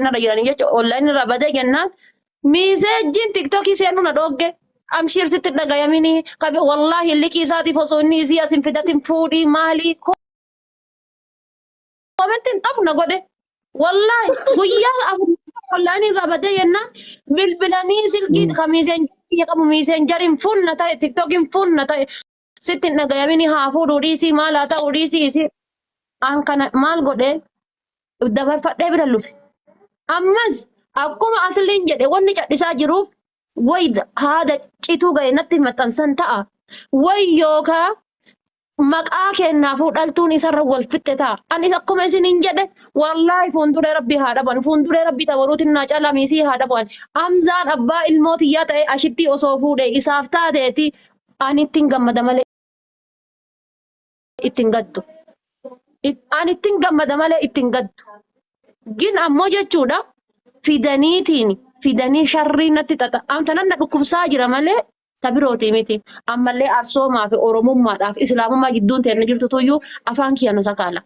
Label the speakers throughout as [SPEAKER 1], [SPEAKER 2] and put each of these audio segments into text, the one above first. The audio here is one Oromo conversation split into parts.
[SPEAKER 1] Irra jiranii jecha online irraa badee jennaan miiseejjiin tiktookii seenuu na dhoogge. Amshiir sitti hin dhagayaminii kabe wallaahi liqii isaatiif osoo inni isii as hin fidatin fuudhii maalii koomentiin xaf na godhe. Wallaahi guyyaa 4 online irraa badee jennaan bilbilanii silkii ka miiseenjarii qabu miiseenjariin fuul na ta'e, tiktookiin fuul na ta'e, sitti hin dhagayaminii haa fuudhuu dhiisii maal haa ta'uu dhiisii isii an kana maal godhee dabarfadhee bira lufe. Ammas akkuma asliin jedhe wanni cadhisaa jiruuf way haada cituu ga'e natti maxxansan ta'a. Way yookaa maqaa kennaafuu dhaltuun isarra wal fixxe ta'a. Anis akkuma isiniin jedhe wallaahi fuulduree rabbii haa dhaban. Fuulduree rabbii tabaruutiin naa caalaa miisii haa dhaban. Hamzaan abbaa ilmoo tiyyaa ta'e ashittii osoo fuudhe isaaf taateeti ani ittiin gammada malee ittiin gaddu. Ani ittiin gammada malee ittiin gaddu. Gin ammoo jechuudha fidaniitiin fidanii sharrii natti xaxa. Anta nan na dhukkubsaa jira malee ta birootii miti. Ammallee arsoomaa fi oromummaadhaaf islaamummaa jidduun teenna jirtu tuyyuu afaan kiyya na sakaala.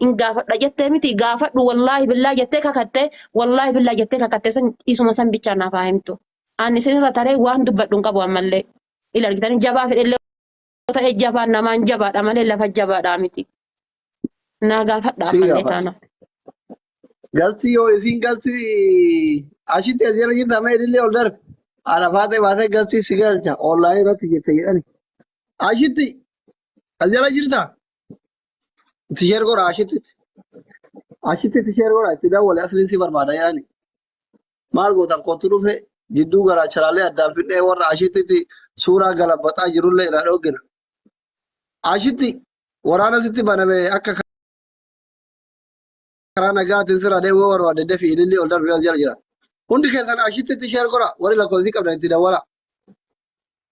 [SPEAKER 1] Hin gaafadha jettee miti gaafadhu wallaahi billaa jettee kakattee wallaahi billaa jettee kakattee san isuma san bichaa naaf haa himtu. Ani isinirra taree waan dubbadhu hin qabu ammallee. Ila argitanii jabaa fedhellee ta'e jabaan namaan jabaadha malee lafa jabaadha miti. Naa gaafadha
[SPEAKER 2] Si
[SPEAKER 1] ammallee
[SPEAKER 2] gaafadha.
[SPEAKER 1] taana.
[SPEAKER 2] Galti yoo isiin galti ashitti as jala jirta mee ilillee ol darbe. Haadha faatee baatee galti si galcha onlaayinii irratti jette jedhani. Ashitti as jala jirta. Itti sheer godha ashitti. Ashitti itti sheer godha itti dawwale asliin si barbaada jedhani. Maal gootan kottu dhufe jidduu garaacharaalee addaan fidhee warra ashitti suuraa galabbaxaa jirullee irraa dhoogina. Ashitti waraana sitti baname akka karaa nagaatiin sirraa deemuu barbaadde dafii ilillee ol darbe as jala jira. Hundi keessan ashitti itti sheer godha warri lakkoofsi qabdan itti dawwala.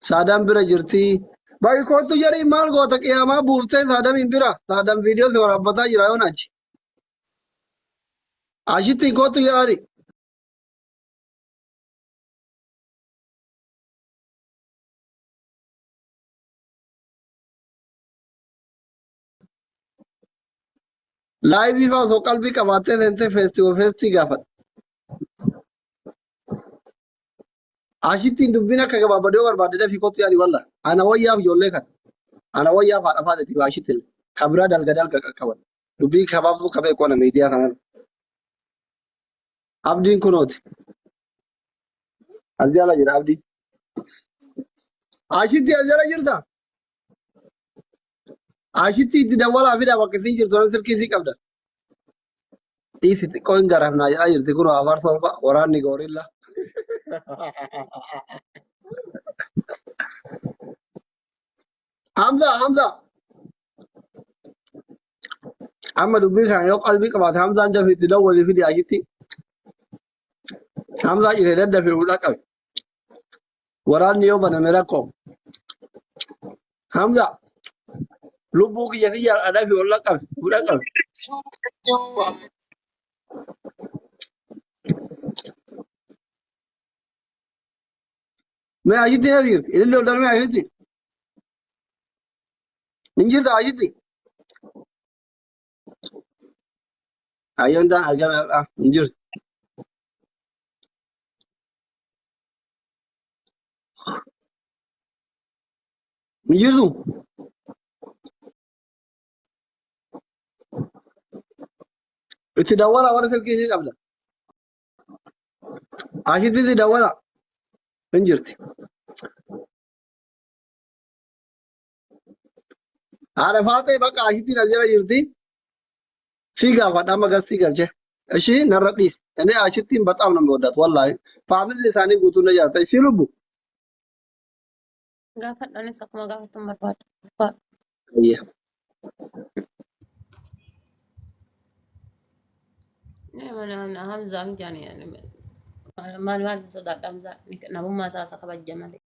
[SPEAKER 2] Saadaan bira jirti. Baay'ee kottu jedhii maal goota qiyaamaa buuftee saadamiin bira saadaan viidiyoo si waraabbataa jira yoon achi. Ashitti kottu jedhaani. Laayivii fa'aa osoo qalbii qabaattee seentee feestii feestii gaafadha. Ashittiin dubbiin akka gabaabadee yoo barbaadde dafii kottu yaali walla. Ana wayyaaf ijoollee kana. Ana wayyaaf haadha faateeti ashittiin. Kan biraa dalga dalga qaqqaban. Dubbii gabaabsuu qabee qona miidiyaa kanarra. Abdiin kunooti. As jala jira abdii. Ashitti as jala jirta. Ashitti itti dawwalaa fida bakka isiin jirtu nan silkii isii qabda. Dhiisi xiqqoo hin garafnaa jedhaa jirti kun afarsoo fa'a waraanni goorilla. Hamza Hamza amma dubbii kana yoo qalbii qabaate Hamzaan dafii itti dawwalii fidi ashitti. Hamzaa citee daddafee fuudhaa qabe. Waraanni yoo baname rakkoo. Hamza lubbuu kiyya si jaalladha dafii ol qabe fuudhaa qabe. Mee ashitti eessa jirti? Ilillee ol darbee ashitti. Hin jirta ashitti. Ayyoon ta'an argame har'a hin jirtu. Hin jirtu. Itti dawwala warra silkii isii qabda. Ashitti itti dawwala. Hin jirti. Haadha faaxee bakka ashittiin as jala jirti. Si gaafadha amma gastii galche. Ishii narra dhiisi. Inni ashittiin baxaam nama waddaatu wallaahi. Faamilli isaanii guutuun na jaalata. Ishii lubbu.
[SPEAKER 1] Gaafadhaanis akkuma gaafattan barbaada.
[SPEAKER 2] Ayya.
[SPEAKER 1] Hamzaa miti ani maal maal sodaadha Hamzaa namummaa isaa isa kabajja malee.